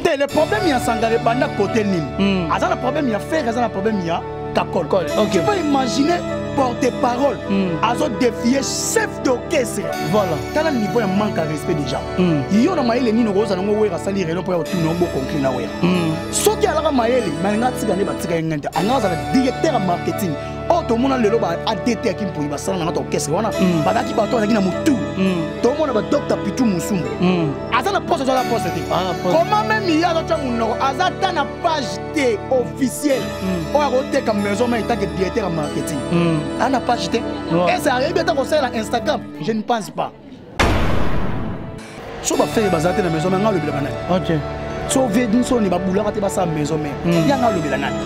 Te, le problème ya Sankara ebanda côté nini? Aza na problème ya Ferre, aza na problème ya Kakol. Ok. Tu peux imaginer porte-parole azo défier chef d'orchestre. Tala niveau ya manque à respect déjà. Yo na mayele nini okozala nango? Wera asali réunion mpo ya kotuna boconclure na Wera. Soki alaka mayele, malinga atika nde batika ye ngente, anga azala directeur ya marketing. Oyo tomona lelo ba ADT ya Kimpoi basala na kati orchestre wana, bazalaki bato bazalaki na motu. Tomona ba Dr Pitu Musumbu aza na poste, aza na poste te. Comment même ye azotya monoko, aza ta na page te officielle oyo akoteka maison ma etake directeur ya marketing, aza na page te. Ese ayebi ata kosalela Instagram? Je ne pense pas. So baFerre bazala te na maison, me nga alobela banani? So vie soni babulaka te, basala maison, me yanga alobela nani?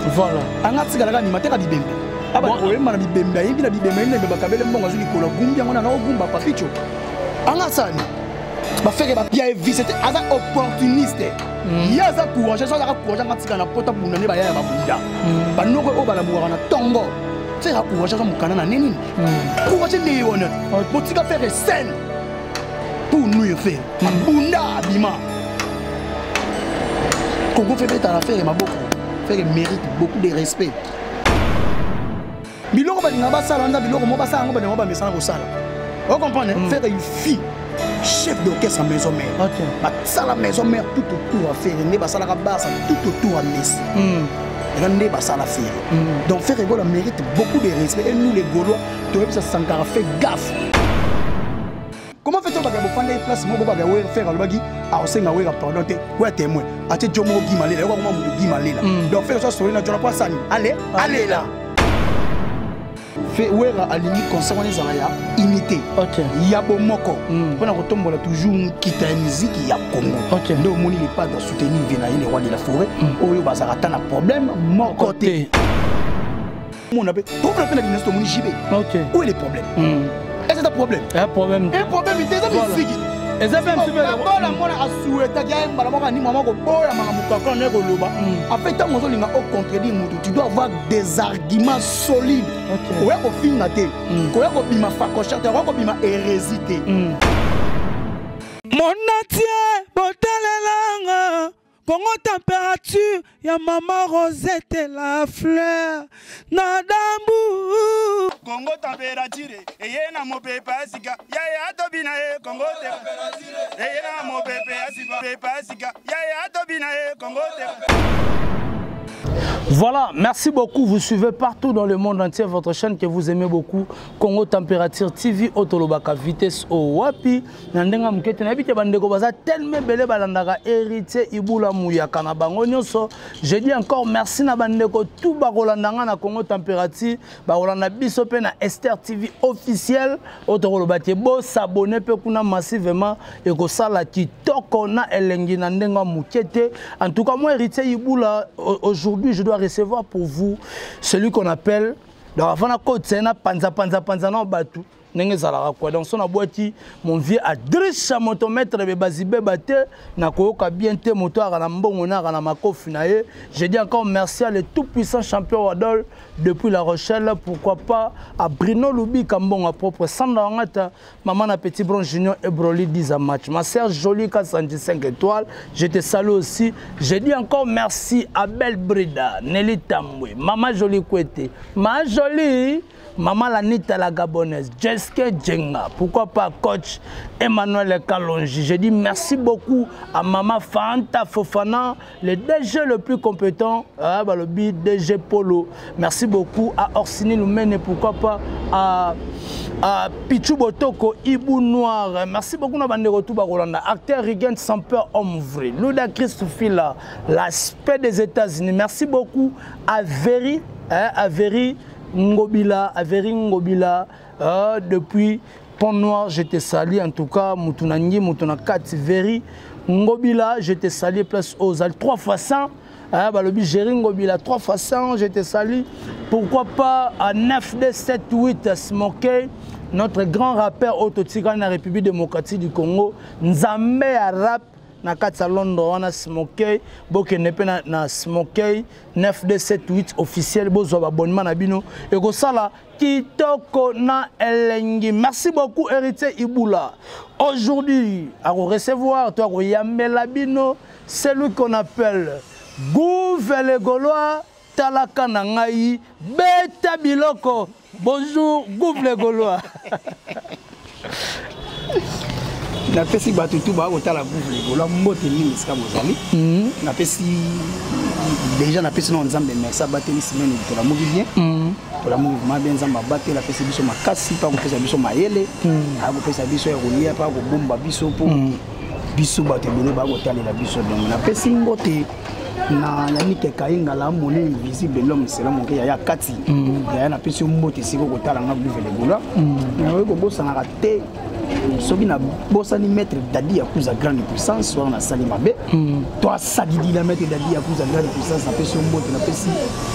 Anga atikalaka animateur ya bibembe, oyemba na bibembe, ayembi na bibembe, ayembi na bibembe, bakabele mbongo, azwi likolo, agumbi yango nana ogumba papicho. Anga asala nini? BaFerre bapia ye vice te, aza opportuniste. Ye aza courage, so azaka courage, anga atikala na pota bunda nde baya ya babunda banoko oyo balamukaka na ntongo. Ferre courage, aza mokanda na nini? Courage nde ye wana. Botika Ferre scène pour nuire. Ferre abunda, abima Congo. Ferre betala Ferre maboko. Ferre mérite beaucoup de respect. Biloko balinga basala wana, biloko mo basala yango, balinga bamesana kosala, ocomprendre? Ferre, il fit chef d'orchestre maison mère. Basala maison mère tout autour ya Ferre, nde basalaka Barça tout autour ya Messi. Eza nde basala Ferre. Donc Ferre Gola mérite beaucoup de respect et nous les Gaulois toyebisa Sankara: fait gaffe. Comment fait on? Baka bofanda ye place moko, baka Wera. Ferre alobaki akosenga Wera pardon te. Oya témoin atie jo moko Gi Malela, yoka koma moto Gi Malela. Donc Ferre so asoli na jona po asani ale alela. Wera alingi concert wana ezala ya unité, ya bomoko, mpona kotombola toujours nkita ya miziki ya Congo. Nde omoni le Padre soutenir vie na ye, le roi de la forêt, oyo bazalaka ata na problème moko te. Mona mpe tokona mpe na dynastie, tomoni JB. Où est le problème? Est-ce que problème? Un problème. Un problème te, eza miziki. Eza mpe Kakola mwana asuetaki ayembala moko ani mama koboya makambo Kakola naye koloba. En fait, ntango ozolinga ocontredire motu, tu dois avoir des arguments solides. Koya kofinga te, koya kobima facochère te, koya kobima hérésie te. Monatie botalelanga Kongo Température ya mama Rosette la fleur na dambu. Kongo Température eye na mopepe ya sika, yaya atobina ye. Kongo te eye na mopepe ya sika, pepe ya sika, yaya atobina ye. Kongo te. Voilà, merci beaucoup. Vous suivez partout dans le monde entier votre chaîne que vous aimez beaucoup, Congo Température TV, Otolobaka Vitesse o Wapi. Na ndenga mukete na bite bandeko baza tellement belé balandaka Héritier Ibula Muyaka na bango nyonso. Je dis encore merci na bandeko tout bakolandanga na Congo Température, bakolanda biso pe na Esther TV officiel. Otoloba te bo s'abonner pe kuna massivement et kosala kitoko na elengi na ndenga mukete. En tout cas, moi Héritier Ibula, aujourd'hui je dois recevoir pour vous celui qu'on appelle, donc avant na kotisa na panza panza panza na batu ndenge ezalaka quoi. Donc so nabwaki mon vieux Adrisha motomètre bebazibeba te, nakoyoka bien te. Moto aka na mbongo na aka na makofi na ye. Je dis encore merci à le tout puissant champion Wadol depuis La Rochelle, pourquoi pas à Bruno Lubika mbongo propre Sandra Wangata, maman na Petit Bron Junior et Broly 10 à match. Ma sœur Jolie 405 étoiles, je te salue aussi. Je dis encore merci à Belle Brida, Nelly Tambwe, Maman Jolie Kwete, Ma Jolie, Maman Lanita la Gabonaise, Jeske Djenga, pourquoi pas coach Emmanuel Kalonji. Je dis merci beaucoup à Maman Fanta Fofana, le DG le plus compétent, ah, bah, le DG Polo. Merci beaucoup à Orsini Lumene, pourquoi pas à Pichu Botoko, Ibu Noir. Merci beaucoup à Bandero Touba Rolanda, acteur Rigen Samper, homme vrai, Luda Christofila, l'aspect des États-Unis. Merci beaucoup à Veri, hein, à Veri Ngobila, à Veri Ngobila, depuis Pont Noir, je te salue. En tout cas, Moutounangi, Moutouna 4, Veri Ngobila, je te salue, place aux 3 fois 100. Ah, bah, le Géry Ngobila, 3 fois 100, je te salue. Pourquoi pas à 9, 2, 7, 8, Smokey, notre grand rappeur autotique en la République démocratique du Congo, Nzambe à rap, na kati ya Londres wana Smokey, bokende mpe na Smokey 9 2 7 8 officiel, bozwa babonnement na bino ekosala kitoko na elengi. Merci beaucoup Héritier Ibula. Aujourd'hui, à recevoir, toi, akoyambela bino. Celui qu'on appelle Gouve le Gaulois, talaka na ngai, beta biloko. Bonjour Gouve le Gaulois. Napesi bato tu baa kotala Gouve le Gaulois mbote mingi esika bozali. Napesi déjà, napesi nao Nzambe merci, abateli semaine, tolamuki bien. Tolamuki vraiment bien. Nzambe abateli, apesi biso makasi mpa kopesa biso mayele, akopesa biso ya kolia, mpa kobomba biso, mpo biso bato ebele bakotalela biso. Donc napesi mbote na Yanike Kayengala, monene invisible, l'homme sela moke, yaya kati yaya. Napesi yo mbote esika okotala nga Gouve le Gaulois. Nakoki kobosanaka te, soki nabosani maître Dadi Yakuza, grande puissance wana, nasali mabe. To asadidila maître Dadi Yakuza, grande puissance, napesi yo mbote. Napesi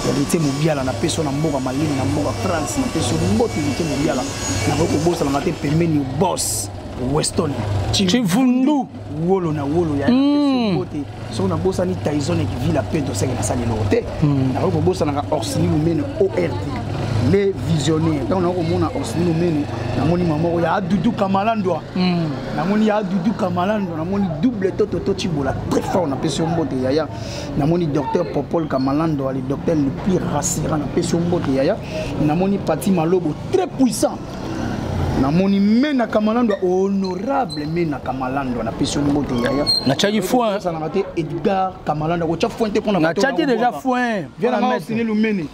Héritier Mobiala, napesi yo na mboka Malini, na mboka France, napesi yo mbote Héritier Mobiala. Nakoki kobosanaka te pembeni boss Weston. Chivundu. Wolo na wolo ya mbote. Soki nabosani Tyson Ekivila mpe tosenge nasali eloko te. Nakoki kobosanaka Orsini Lumene, ort le visionnaire. Ntango nakoki komona Orsini Lumene, namoni mama ya Adudu Kamalandwa, namoni ya Adudu Kamalandwa, namoni double toto to Cibola, très fort, napesi yo mbote yaya. Namoni docteur Popol Kamalandwa, le docteur le plus rassurant, napesi yo mbote yaya. Namoni Pati Malobo, très puissant. Namoni Mena Kamalandwa, honorable Mena Kamalandwa, napesi yo mbote yaya. Natiaki foin. Osanaka te Edgar Kamalandwa, kotya foin te mpona. Natiaki déjà foin. Viens Osini Lumene,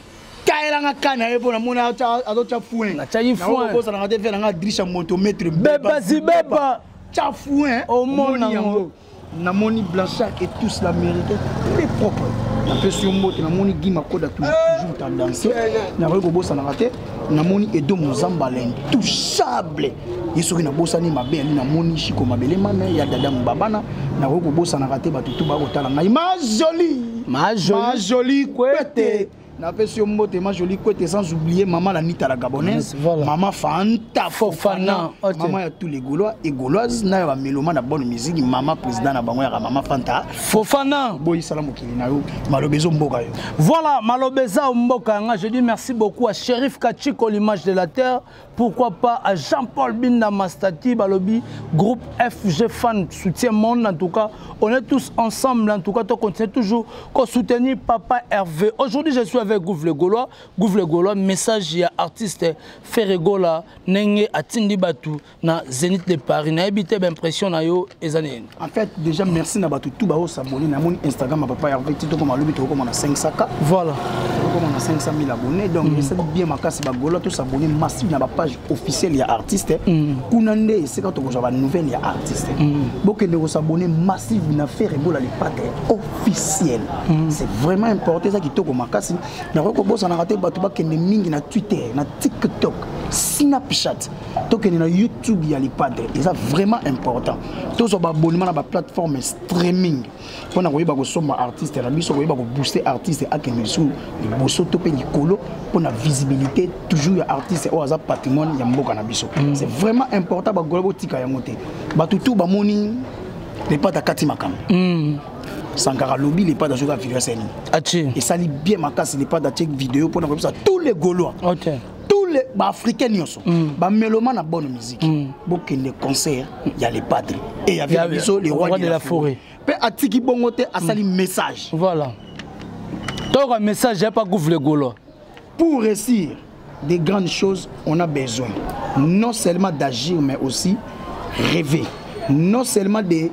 tayelanga ka na ye mpo namoni azotya foin. Natiaki foin. Obosanaka te ve nanga Drisha moto, maître. Beba zibeba. Tya foin. Omona yango. Namoni Blanchard et tous l'américain très propre, napesi yo mbote. Namoni Guy Makoda, toujours tendance. Nakoki kobosanaka te, namoni Edo Mozamba, l'intouchable. Ye soki nabosani mabe ali. Namoni Shiko Mabele, mame ya Dada Mobabana. Nakoki kobosanaka te bato tu bakotala ngai. Majoli. Majoli. Majoli Kwete, napesi yo mbote Majoli Kwete. Sans oublier mama Lanita la Gabonaise. Voilà. Mama Fanta. Fofana, ok. Mama ya tous les Gaulois et Gauloises na ya bameloma na bonne musique, mama président na bango yaka mama Fanta. Fofana. Boyisala mokili na yo, maloba ezomboka yo. Voilà, Malobeza Mboka. Je dis merci beaucoup à Shérif Kachiko, l'image de la terre. Pourquoi pas à Jean-Paul Binda Mastati, Balobi, groupe FG Fan, soutien monde. En tout cas, on est tous ensemble. En tout cas, on continue toujours à soutenir Papa Hervé. Aujourd'hui, je suis avec Gouve le Gaulois. Gouve le Gaulois, message ya artiste Ferre Gola, Nenge atindi batu na Zénith de Paris. Na habité impression na yo ezanene. En fait, déjà merci na bato tout bao s'abonner na moni Instagram ya Papa Hervé Tito, comme alobi, tokoma na 500 K. Tokoma na 500 000 abonnés, donc esali bien makasi. Bagaulois to s'abonner massive na bapage officielle ya artiste. Kuna nde esika tokozwa banouvelle ya artiste. Bokende kos'abonner massive na Ferre Gola le Padre officiel, c'est vraiment important, eza kitoko makasi. Nakoki kobosanaka te, bato bakende mingi na Twitter, na TikTok, Snapchat, tokende na YouTube ya le Padre. Eza vraiment important tozwa baabonnement na baplateforme streaming mpona koyeba kosomba artiste na biso, koyeba kobooster artiste akende lisusu liboso to mpe likolo, mpona visibilité toujours ya artiste oyo aza patrimoine ya mboka na biso. C'est vraiment important. Bagaulois, botika yango te. Bato tu bamoni le Padre akati makambo. Sankara alobi le Padre azoka video asali. Achi. Esali bien makasi. Le Padre atie vidéo mpona koyebisa tous les Gaulois, tous les baafricains nyonso, bameloma na bonne musique, bokende concert ya le Padre et ya biso le roi de la forêt. Mpe atiki bongo te, asali message. Voilà. Toka message ya pa Gouve le Gaulois. Pour réussir des grandes choses, on a besoin non seulement d'agir, mais aussi rêver, non seulement de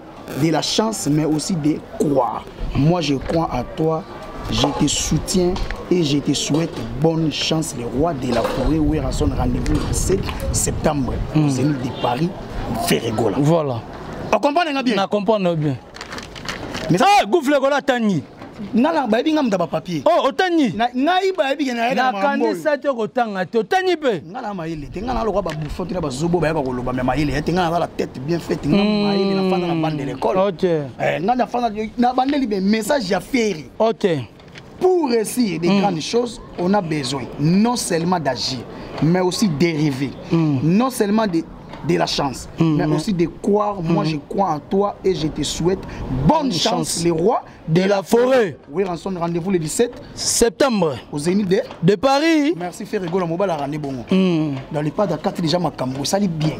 la chance, mais aussi de croire. Moi, je crois à toi, je te soutiens et je te souhaite bonne chance, le roi de la forêt. Werrason, rendez-vous le 7 septembre au Zénith de Paris, Ferre Gola. Voilà. On comprend bien? Na comprendre bien. Mais ça, Ah, Gouve le Gaulois tangi. Nga bayebi nga mutu ya bapapier. Oh, otangi. Ngai bayebi ke nayaka na makambo oyo. Nakanisa te kotanga te, otangi mpe. Nga na mayele te, nga na lokwa babouffon te na bazobo bayaka koloba me mayele ya te. Nga naza la tête bien faite, nga mayele, nafanda na bande de l'école. Nga nafanda na bandeli be message ya Ferre. Pour réussir des grandes choses, on a besoin non seulement d'agir, mais aussi de rêver, non seulement de la chance, mais aussi de croire. Moi, je crois en toi et je te souhaite bonne chance, chance. Le roi de la forêt. Oui, rançon, rendez-vous le 17 septembre au Zénith de Paris. Merci Ferre Gola, mobala rendez bongo. Dans le pas de 4 déjà makambo, ça bien.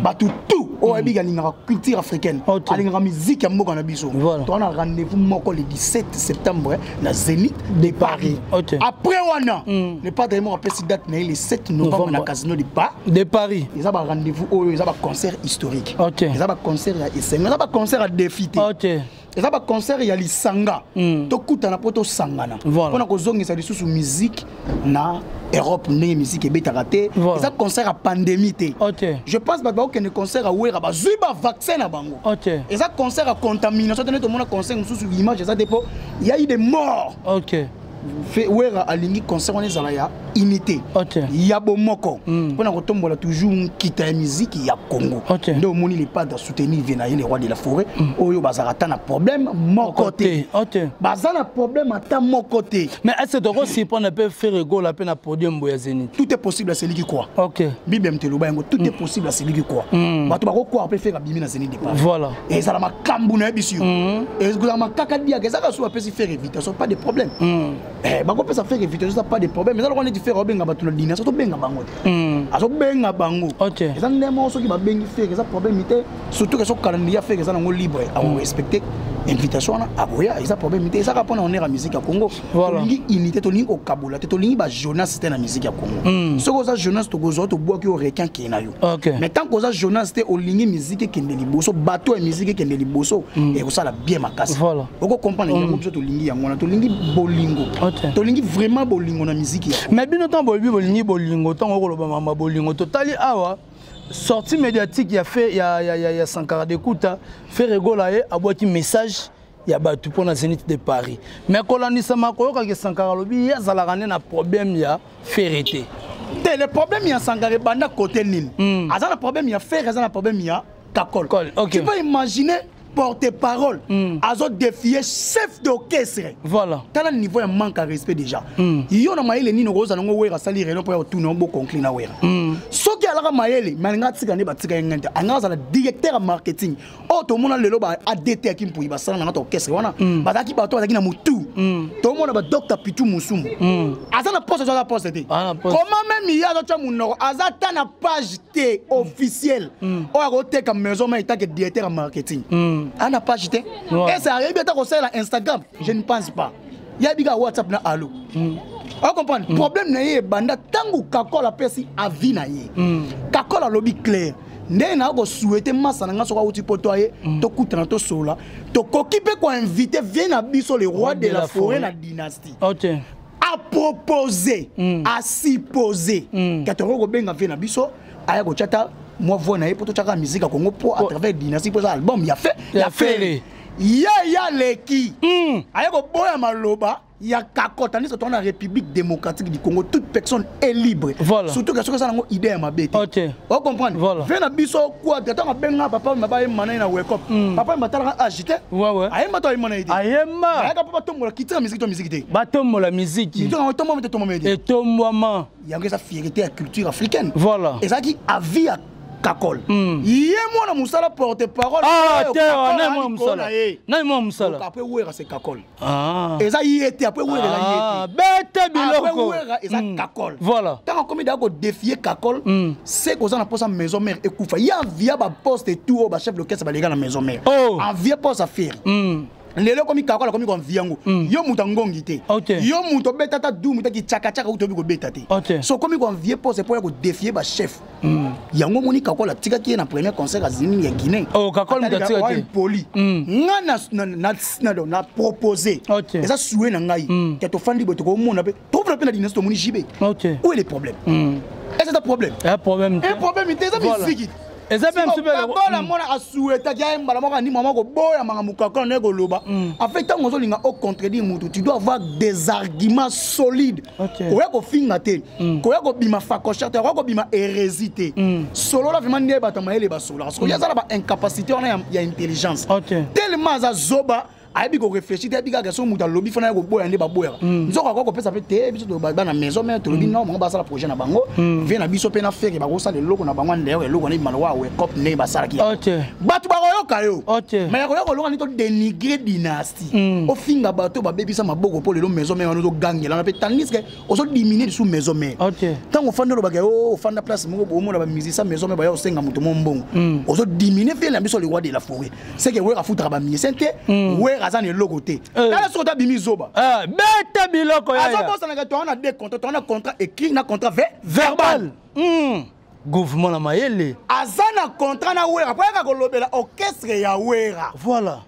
Bato tout. Oyo ayebi alingaka culture africaine, alingaka musique ya mboka na biso, toza na rendez-vous moko le 17 septembre na Zénith de Paris. Après wana, le padre moko apesi date na ye le 7 novembre na Casino de Pa de Paris. Eza barendez-vous oyo eza baconcert historique, eza baconcert ya esengo, eza baconcert ya défi te, eza baconcert ya lisanga. Tokutana mpo tosangana mpona kozongisa lisusu musique na Europe ndenge musique ebetaka te. Eza concert ya pandémie te. Je pense bato bakokende concert ya Wera bazwi bavaccin na bango. Eza concert ya contamination te nde tomona concert mosusu, image eza te mpo ya eu de mort. Wera alingi concert wana ezala ya unité, ya bomoko, mpona kotombola toujours nkita ya miziki ya Congo. Nde omoni le padre soutenir vie na ye, le roi de la forêt, oyo bazalaka ata na problème moko te, baza na problème ata moko te. Mais est ce que tokosurprendre mpe Ferre Gola mpe na podium boye ya Zénith? Tout est possible à celui qui croit. Bible mte eloba yango: tout est possible à celui qui croit. Bato bakocroire mpe Ferre abimi na Zénith de Paris. Ezala makambo na yebi yo, ezala makaka diaka, ezaka so bapesi Ferre invitation, pas de problème. Bakopesa Ferre invitation, eza pas de problème. Eza lokola neti Ferre obenga bato na dynastie, tobenga bango te, azobenga bango. Eza nde moko soki babengi Ferre, eza problème te, surtout ke soki calendrier ya Ferre eza nango libre, akorespecte invitation wana, akoya, eza problème te. Ezaka mpona honneur ya musique ya Congo. Tolingi unité, tolingi kokabola te, tolingi bajonas te na musique ya Congo. Soki oza jonas, tokozwa, tobwaki yo, requin kee na yo. Mais tant que oza jonas te, olingi musique ekende liboso, bato ya musique ekende liboso, ekosala bien makasi. Okocomprendre yango. Biso tolingi yango wana, tolingi bolingo, tolingi vraiment bolingo na musique ya Mais bino, ntango bolobi bolingi bolingo, ntango okoloba mama bolingo, totali awa sortie médiatique ya fe ya Sankara Dekuta, Ferre Gola ye abwaki message ya bato mpona Zénith de Paris. Mais kolandisama koyokaki, Sankara alobi ye azalaka nde na problème ya Ferre te. Te, le problème ya Sankara ebanda côté nini? Aza na problème ya Ferre, aza na problème ya Kakol. Tu peux imaginer, porte-parole azodéfier chef d'orchestre. Tala niveau ya manque à respect déjà. Yo na mayele nini okozala nango? Wera asali réunion mpo ya kotuna boconclure na Wera. Soki alaka mayele, me alinga atika nde batika ye ngai te, alinga azala directeur ya marketing oyo tomona lelo ba ADT yaki mpui basala na nga orchestre wana. Bazalaki bato bazalaki na motu. Tomona ba docteur Pitu Musumu aza na poste, aza poste te. Comment même ye azotya monoko, aza ta na page te officielle oyo akoteka maison ma etake directeur ya marketing, ana page te. Ese ayebi ata kosalela Instagram? Je ne pense pas. Yebi kaka WhatsApp na allo. Ocomprendre problème na ye ebanda ntango Kakol apesi avis na ye. Kakol alobi clair ndenge na kosouhaiter masa na nga, soki awuti mpo to aye, tokutana, tosola, tokoki mpe koinvite vie na biso, le roi de la forêt, na dynastie. Aproposé, asupposé ke tokoki kobenga vie na biso, aya kotia ta mwa voix na ye mpo totiaka musique ya Congo mpo à travers dynastie, mpo eza album ya fe ya Ferre. Ye ya leki aye koboya maloba ya Kakota. Tandis que toza na République démocratique du Congo, toute personne est libre. Surtout que soki eza nango idée ya mabe te. Ocomprendre? Ve na biso Quadra, ntango abenga papa ma bayemba na ye na wekop, papa yemba atalaka age te. Ayemba to ayemba na ye te? Ayemba. Ayaka mpo batombola kitira musique to musique te? Batombola miziki. Tombama te, tombama te. Etombwama. Yango eza fierté ya culture africaine. Ezalaki avis ya Kakol. Ye mwana mosala, porte parole. Ah, te, nani mwana mosala? Nani mwana mosala? Après Wera, c'est Kakol. Eza ye te, après Wera eza ye te. Bete biloko. Après Wera eza Kakol. Ntango akomi daa kodéfier Kakol, se koza na mposa maison mère ekufa. Ye envia baposte tout oyo bachef d'orchestre balega na maison mère. Envie poste affaire. Lelo ekomi Kakol akomi koenvie yango. Yo moto angongi te, yo moto obeta ata du moto akichakachaka uti obi kobeta te. So okomi koenvie poste mpo ya kodéfier bachef. Yango omoni Kakol atikaki ye na premier concert azini ya Guinée. Kakol moto atikaki ye. Poli nga na proposé, eza souhait na ngai ke tofandi boye, tokomona mpe tokofuna mpe na dynastie, tomoni JB. Où est le problème? Est-ce que problème? Un problème te. Un problème te, eza musique. Eza mpe mosusu. Kakola mona asouhaitaki ayembala moko andima moko boya makambo Kakola ndenge koloba. En fait, ntango ozolinga ocontredire mutu, tu dois avoir des arguments solides. Koya kofinga te, koya kobima facochère te, koya kobima hérésie te. Solola vraiment nde bato ya mayele basololaka. Soki aza na baincapacité wana ya intelligence, tellement aza zoba, ayebi koréfléchir te, ayebi kaka soki moto alobi fana ye koboya nde baboyaka. Nzoko akoki kopesa mpe te. Biso bana maison mère tolobi non, bango basala projet na bango, vie na biso mpe na Ferre bakosala eloko na bango ndeyoko, eloko na ebima lokola wekop ndenge basalaki. Bato bakoyoka. Tokoyoka yo. Ok. Mais yakoya kolonga nini, todénigre dynastie, ofinga bato babebisa maboko mpo lelo Maison Mère wana ozogangelanga mpe, tandis que ozodiminuer lisusu Maison Mère. Ntango ofandi, olobaka o ofanda place moko, bomona bamusicien Maison Mère baya kosenga moto mo mbongo, ozodiminuer fele na biso, le roi de la forêt. C'est que Wera afutaka bamusicien te, Wera aza na eloko te. Tala soki otabimi zoba. Ah, beta biloko yaya. Azobosanaka toa na deux contrat, toa na contrat écrit na contrat verbal. Gouvernement na mayele. Aza na contrat na Wera po yaka kolobela orchestre ya Wera.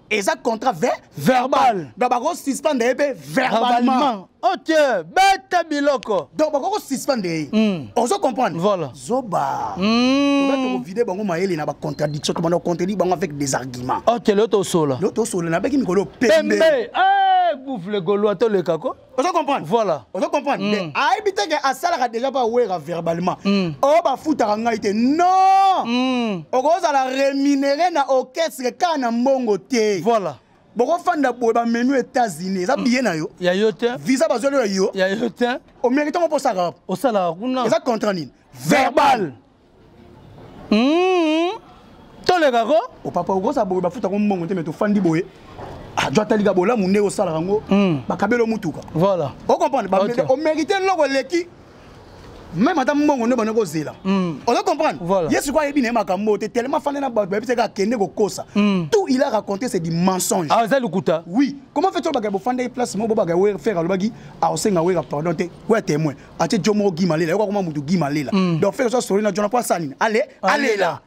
Eza contrat verbal. Donc bakosuspendre ye mpe verbalement. Verbalement, ok, beta biloko. Donc bakokosuspendre ye. Ozo comprendre? Voilà. Zoba. Toba tokovide bango mayele na bacontradiction, tobanda kocontredire bango avec des arguments. Ok, lelo tosola. Lelo tosola, nabeki mikolo pembe. Pembe. Eh, gouffre gaulois, toleka ko. Ozo comprendre? Voilà. Ozo comprendre? Mais ayebi te ke asalaka déjà mpa Wera verbalement oyo bafutaka ngai te, non. Okozala rémunéré na orchestre kaka na mbongo te. Bokofanda boye, bamemi États-Unis, eza billet na yo? Ya yo te. Visa bazweli oyo yo? Ya yo te. Omérite ngo mpo osalaka wapi? Osalaka kuna. Eza contrat nini? Verbal. Toleka ko. Opapa, okozala boye, bafutaka mbongo te, me tofandi boye, jo atalika bolamu nde osalaka yango, bakabeli mutuka. Ocomprendre? Omérite eloko eleki même ata mbongo nde banda kozela. Ozo comprendre? Voilà. Ye sikoyo ayebi na ye makambo te, tellement fande na bato bayebisaka akende kokosa. Tout il a raconté, c'est du mensonge. Ah, eza lukuta. Oui, comment fait olobaka bofandaki place moko, bobaka Ferre alobaki aosenga Wera pardon te, oya témoin atie jo moko Gi Malela, yoka koma mutu Gi Malela. Donc Ferre so asoli na jona po asala nini? Ale alela.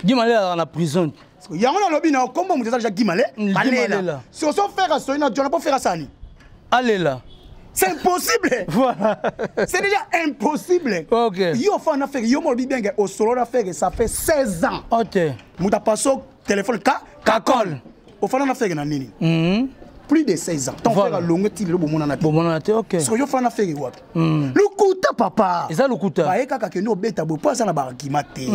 Gi Malela azalaka na prison. Yango nalobi na kombo moto eza déjà Gi Male Gi Malela. Malela. Soso Ferre asoli na jona po Ferre asala nini? Alela. C'est impossible. C'est déjà impossible. Yo fa na Ferre, yo mo bien que au solo na Ferre, ça fait 16 ans. Muta passo téléphone ka kakol. Au fa na Ferre na nini? Plus de 16 ans. Ton frère longue ti le bomona na. Bomona te, ok. So yo fa na Ferre wapi? Lukuta, papa. Eza lukuta. Ba kaka ke no beta bo po na barakima te.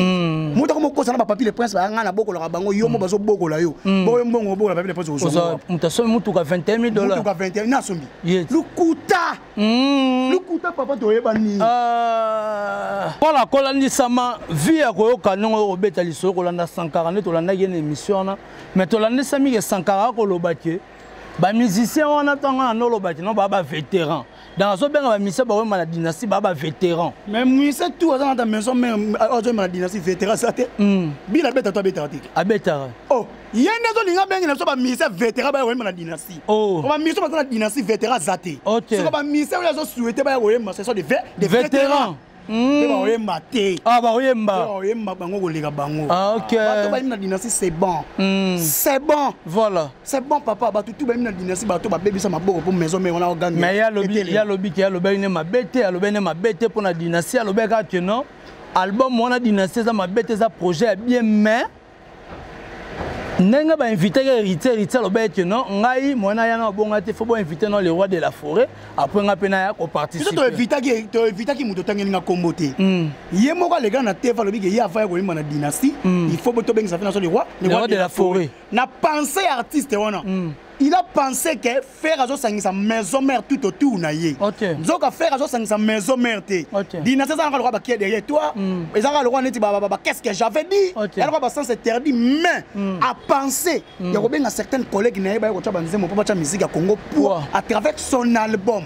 Muta ko mokosa na ba Papi le Prince, ba nga na bokola bango, yo mo bazo bokola yo. Bo yo mbongo bokola Papi le Prince ozo. Mutu asombi mutuka 21 000 $. Mutuka 21 na sombi. Yes. Lukuta. Lukuta, papa, toyeba nini? Mpona kolandisama vie ya koyoka ndenge oyo kobeta lisolo, kolanda Sankara nde tolandaki ye na émission wana, mais tolandisami ke Sankara akoloba ke bamusicien wana, ntango wana nde olobaki no baa bavétéran, donc azobenga bamusicien bakoyemba na dynastie baa bavétéran. Mais musicien tout aza na ta Maison Mère azoyemba na dynastie, vétéran aza te. Bino abeta to abetaka te? Abetaka. Oh, ye nde azolinga abengela biso bamusicien vétéran baya koyemba na dynastie. Bamusicien baza na dynastie, vétéran aza te. Soko bamusicien oyo azosouhaite baya koyemba, ce sont des vétérans. Vétérans mpe bakoyemba te. Ah, bakoyemba. Bakoyemba bango koleka bango. Ah, ok. Bato bayembi na dynastie, c'est bon, c'est bon. C'est bon, papa. Bato tu bayembi na dynastie, bato babebisa maboko mpo Maison Mère wana ogange. Mais ye alobi ke alobaki ne mabe te, alobaki ne mabe te mpo na dynastie. Alobaki kaka ke non, album wana dynastie eza mabe te, eza projet ya bien, mais ndenge bainvitaki Héritier, Héritier alobaki ke non, ngai mwana ya na obonga te, faut boinvite non le roi de la forêt, après nga mpe naya Biso koparticipe. Toevitaki moto otangeli nga kombo te. Ye moko aleka na TV, alobi ke ye ava ya koyemba na dynastie, il faut tobengisa fe na so le roi. Le roi de la forêt. Na pensée ya artiste wana, il a pensé que Ferre azosangisa Maison Mère tout autour na ye. Nzoka Ferre azosangisa Maison Mère te. Dynastie ezalaka lokwa bakie derrière toi, ezalaka lokwa neti qu'est-ce que j'avais dit, ezalaka basens interdit, mais a pensé ya kobenga certaines collègues na ye baya kotya banzembo mpo batya musique ya Congo pour à travers son album.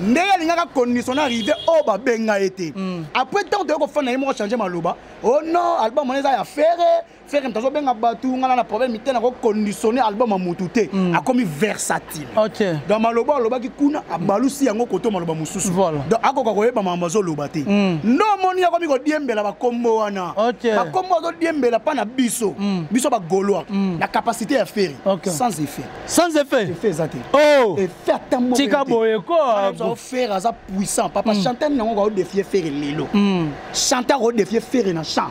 Ndenge alingaka condition arrivé oyo babenga ye te. Après, ntango toyei kofanda, ye moko change maloba: oh non, album wana eza ya Ferre, Ferre moto azobenga bato, nga na problème te, nakoconditionne album ya motu te. Akomi versatile. Donc maloba alobaki kuna, abalusi yango koto maloba mosusu. Donc akoka koyeba makambo azoloba te. Nde omoni akomi kodiembela bakombo wana. Bakombo azodiembela mpa na biso, biso bagaulois, na capacité ya Ferre, sans effet. Sans effet. Effet eza te. Oh. Effet ata moko Tika te. boye ko. Wana Ferre aza puissant, papa. Chanteur nango akodéfier Ferre lelo, chanteur akodéfier Ferre na chant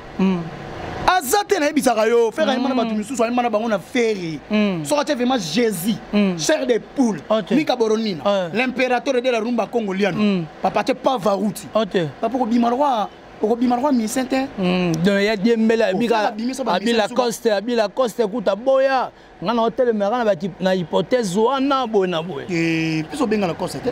aza te. Nayebisaka yo, Ferre ayemba na bato misusu, ayemba na bango na Ferre. Soki atie vraiment Jésus, chair de poule, Mika Boronina, l'impérateur de la rumba congoliano, papa, atie Pavarotti, papa, kobima lokwa. Okobima lokwa musicien te. Donc ya diembele abika abi Lacoste, abi Lacoste kuta boya nga na otelemaka na hypothèse wana boye na boye. Biso obenga Lacoste te.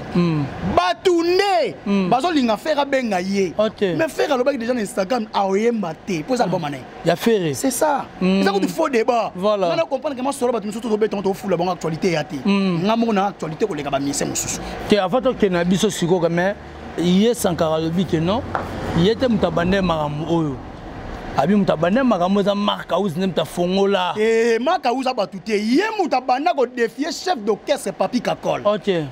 Bato nde bazolinga Ferre abenga ye. Mais Ferre alobaki déjà na Instagram aoyemba te mpo eza album na ye. Ya Ferre. C'est ça. Eza kutu faux débat. Voilà. Nga na comprendre que masolo bato mosusu tozobeta ngo tofula bango actualité ya te. Nga moko na actualité koleka bamusicien mosusu. Te, avant tokende na biso sikoyo, mais ye Sankara alobi ke non, ye te moto abande makambo oyo. Abi moto abande makambo eza Mark House nde moto afongola. Mark House abato te, ye moto abanda kodéfier chef d'orchestre Papi Kakol.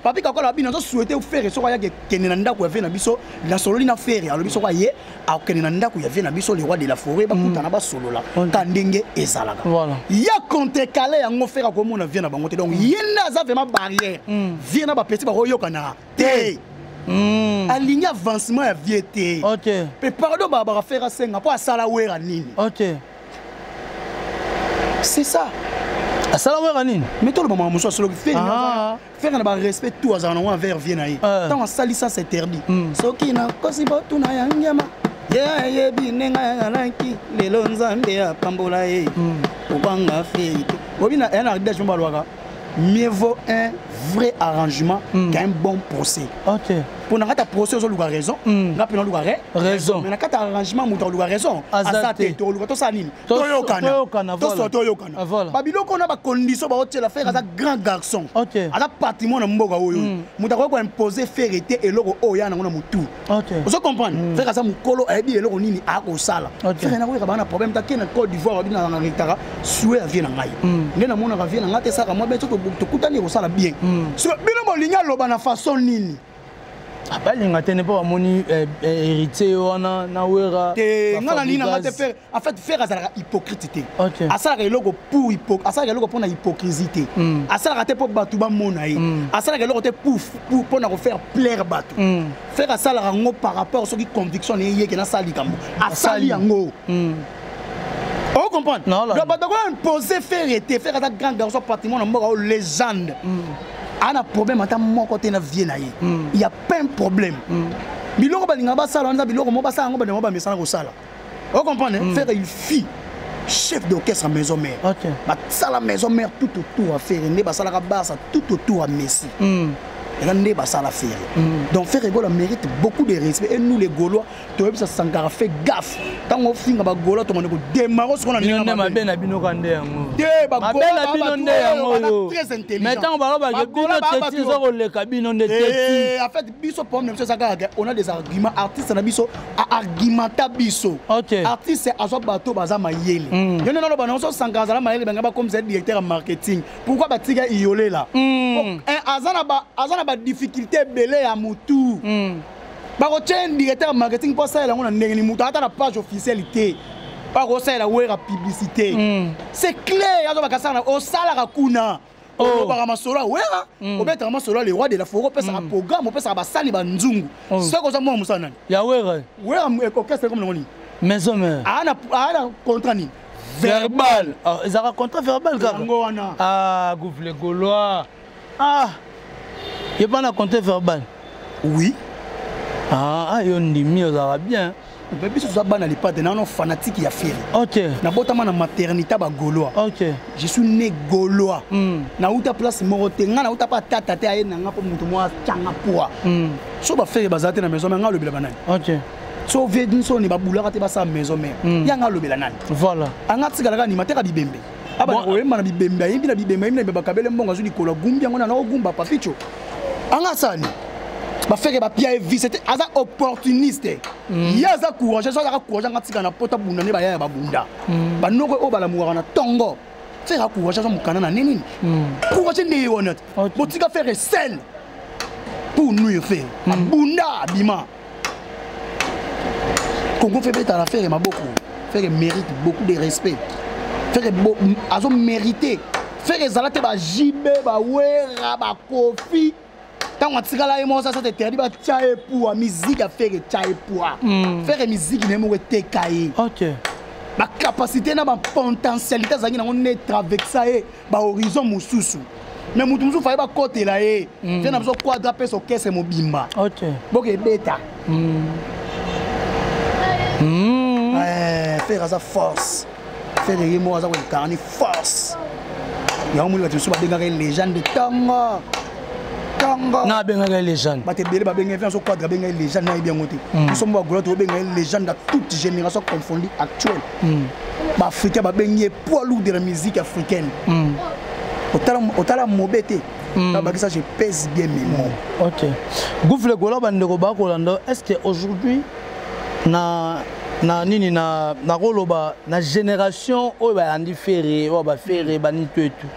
Papi Kakol abi nazo souhaiter Ferre soki ayaki kende na ndako ya vie na biso, nasololi na Ferre alobi soki aye akokende na ndako ya vie na biso le roi de la forêt, bakutana basolola ka ndenge ezalaka. Ya contrecarrer yango, Ferre akomona vie na bango te. Donc ye nde aza vraiment barrière. Vie na bapeti bakoyokana te. Alingi avancement ya vie te. Mpe pardon, babaka Ferre asenga mpo asala Wera nini? C'est ça. Asala Wera nini? Mais toloba makambo mosusu asoloki Ferre. Ferre na barespect tout azala nango envers vie na ye, ntango asalisa c'est interdit. Soki nakosi, botuna ya ngiama, ye ayebi ndenge azalaki. Lelo Nzambe apambola ye. Kobanga Ferre te. Obi na ya na adage mo balobaka: mieux vaut un vrai arrangement qu'un bon procès. Mpo na kati ya procès ozoluka raison, nga mpe naluka raison. Mais na kati ya arrangement, moto akoluka raison aza aza te. Te. Tokoluka tosala nini? Toyokana, Toyokana, voilà. toso toyokana. Ah, voilà. Babiloko wana, bacondition baotiela Ferre, aza grand garçon, aza patrimoine na mboka oyo. Moto akoki koimpose Ferre te eloko oyo ya nango na motu. Ozo comprendre? Ferre aza mokolo, ayebi eloko nini akosala. Ferre nakoyeka baa na problème take na Côte d'Ivoire, abi na retaka sue ya vie na ngai nde namonaka vie na ngai te. Esalaka mwa bien so tokutani, ekosala bien. So bino bolingi aloba na façon nini? Ah, balinga te ne mpo bamoni Héritier wana na Wera. Te, nga na nini na nga te. Ferre, en fait, Ferre azalaka hypocrite te. Asalaka eloko pour asalaka eloko mpona hypocrisie te. Asalaka te mpo bato bamona ye. Asalaka eloko te pour mpona kofaire plaire bato. Ferre asalaka yango par rapport soki conviction na ye yeke nasala likambo, asali yango. Ocomprendre? Non, donc bato koimpose Ferre te. Ferre aza grand garçon, patrimoine na mboka oyo, légende. Ana problème ata moko te na vie na ye. Il y a pas un problème. Biloko balingaka basala wana eza biloko mo basala yango, bandeko bamesana kosala. Ocomprendre? Ferre, il fit chef d'orchestre Maison Mère. Basala Maison Mère tout autour ya Ferre nde basalaka Barça tout autour ya Messi. Eza nde basala Ferre. Donc Ferre Gola mérite beaucoup de respect et nous les Gaulois toyebisa Sankara: fait gaffe, ntango ofinga Bagaulois, tomande kodémarrer sikoyo na Bino ndenge nde mabe na bino ka nde yango. Te. Mabe na bino nde yango oyo. Très intelligent. Mais ntango balobaka bino teti, eza koleka bino nde teti. En fait, biso problème na biso eza kaka on a des arguments. Artiste na biso aargumenta biso. Artiste azwa bato baza mayele. Yo nde naloba nango so Sankara azala mayele, banga bakomisa directeur ya marketing. Pourquoi batika iyolela? Aza na badifficulté ebele ya motu. Bakotia directeur ya marketing mpo asalela yango na ndenge ni motu ata na page officielle te, bakosalela Wera publicité. C'est clair, azo bakasala osalaka kuna. Olobaka masolo ya Wera, obetaka masolo ya le roi de la forêt, opesaka programme, opesaka basali banzungu. Soki oza mwana mosala nani? Ya Wera. Wera orchestre comme nango nini? Maison Mère. Aa na contrat nini? Verbal. Ah, ezalaka contrat verbal kaka. Yango wana. Ah, gouffle gaulois, ah, ye mpa na contrat verbal. Oui. Ah, ah, yo ndimi ozalaka bien. Mpe biso toza bana lipate nano, fanatique ya Ferre. Nabotama na maternité bagaulois. Je suis né gaulois. Nauta place moko te, nga nauta mpa tata te aye na nga mpo moto moko atyanga poa. So baFerre baza te na Maison Mère, nga alobela banani? So vie soni babulaka te basala Maison Mère, yanga alobela nani? Voilà. Anga tikalaka animateur ya bibembe, abana koyemba na bibembe, ayembi na bibembe, ayembi na bibembe, bakabele mbongo, azwi likolo, agumbi yango na nakogumba papicho. Anga asala baFerre bapia ye vice te, aza opportuniste. Ye aza courage, so azaka courage, anga tika na pota bunda nde baya ya babunda banoko oyo balamukaka na ntongo. Ferre acourage, aza mokanda na nini, courage nde ye wana te. Botika Ferre seul pour nuire. Ferre abunda, abima Congo fe betala Ferre maboko. Ferre mérite beaucoup de respect. Ferre azo mérité. Ferre ezala te bajibe, baWera, baKofi. Ntango atikala ye moko, sasa interdit batya ye puwa. Musique ya Ferre etya ye puwa. Ferre, musique na ye moko eteka ye. Bacapacité na bapotentialité azalaki nango nde traversa ye bahorizon mosusu, mais motu mosusu faye bakotela ye te. Na biso quadra apesa orchestre mobimba, boke ebeta. Ferre aza force. Ferre ye moko aza koincarne force. Yango moni bato mosusu babengaka ye légende ntongo ntongo. Na abengaka ye légende. Bato ebele babengaka ye, so cadre abengaka ye légende, nayebi yango te. Biso mo bagola tobenga ye légende ya toute génération confondue actuelle. Baafricain babengi ye poids lourd de la musique africaine. Otala mobe te, nabakisa, je pèse bien mes mots. Ok, Gouffre Gola, bandeko bakolanda, est ce que aujourd'hui na nini na nakoloba na génération oyo balandi Ferre, oyo baFerre bani to etu,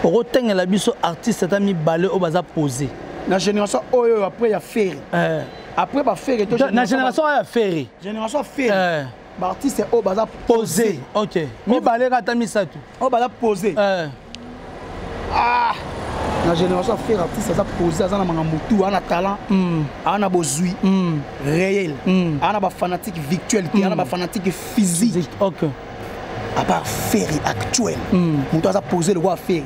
okotengela biso artiste ata mibale oyo baza posé? Na génération oyo après ya Ferre? Eh. Après baFerre to na génération oyo ya Ferre. Génération Ferre, baartiste oyo baza posé. Ok, mibale kata misato. Oyo baza posé? Eh. Ah, na génération Ferre, artiste aza posé, aza na makambo tu, aza na talent, aza na bozwi réel, aza na bafanatique virtuel te, aza na bafanatique physique. À part Ferre actuel, moto aza posé le roi Ferre,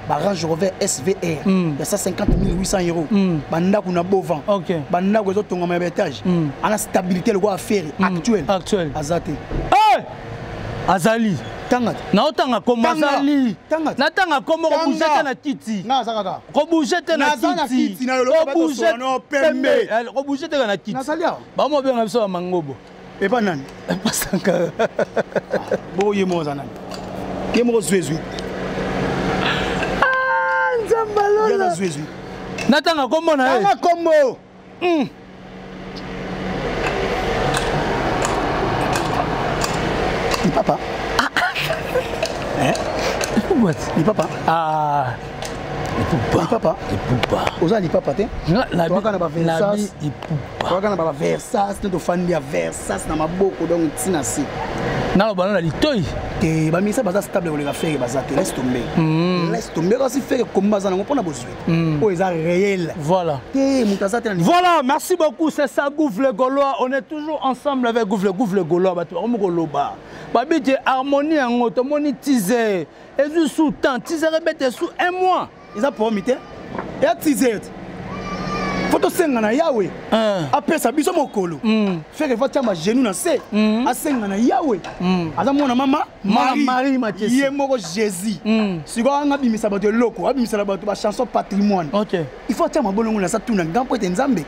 baRange Rover SVR ya 150 800 euros, bandako na Bovan, bandako ezotongama ya baétage, ana stabilité le roi Ferre actuel. Actuel. Aza te. Hey! Azali. Tanga te. Naotanga kombo. Tanga. Azali. Tanga te. Natanga kombo? Tanga. Kobouge te na kiti. Nga aza kaka. Kobouge te na Naza na kiti. kiti na yo, lokola bato Kobouge sono pembe. Eh, kobouge te na kiti. Nazali awa. Bamobenga biso ya mangobo. Epa nani? Epa Sankara. Bo ye moko aza nani? Ye moko zwezwi. Nzambe. Ye aza Alola. zwezwi. Natanga kombo na ye? Tanga kombo. Lipapa. What? Lipapa. Ah, Ipupa. Lipapa. Ipupa. Oza lipapa te. Toyaka na baVersace. Nabi Ipupa. Toyaka na baVersace te, tofandi ya Versace na maboko, donc ntina se. Naloba na litoi. Te, bamisa baza stable koleka Ferre baza te. Laisse tomber, laisse tomber. Kasi Ferre komba aza nango mpona bozwi oyo eza réel. Voilà. Te, moto aza te na Voilà, merci beaucoup, c'est ça Gouffre Gaulois. On est toujours ensemble avec Gouffre, Gouffre Gaulois. Bato bakomi koloba. Babi te harmonie yango, tomoni teaser. Ezwi sous temps, teaser ebete sous un mois. Eza promi te, eya teaser te. Fo tosenga na Yawe apesa biso mokolo. Ferre fo atia magenou na se, asenga na Yawe. Aza mwana mama. Mwana Marie Mathiesi. Ye moko Jésus. Sikoyo anga abimisa bato eloko, abimisala bato bachanson patrimoine. Il faut atia mabolongo na sa, tuna nga mpo ete Nzambe.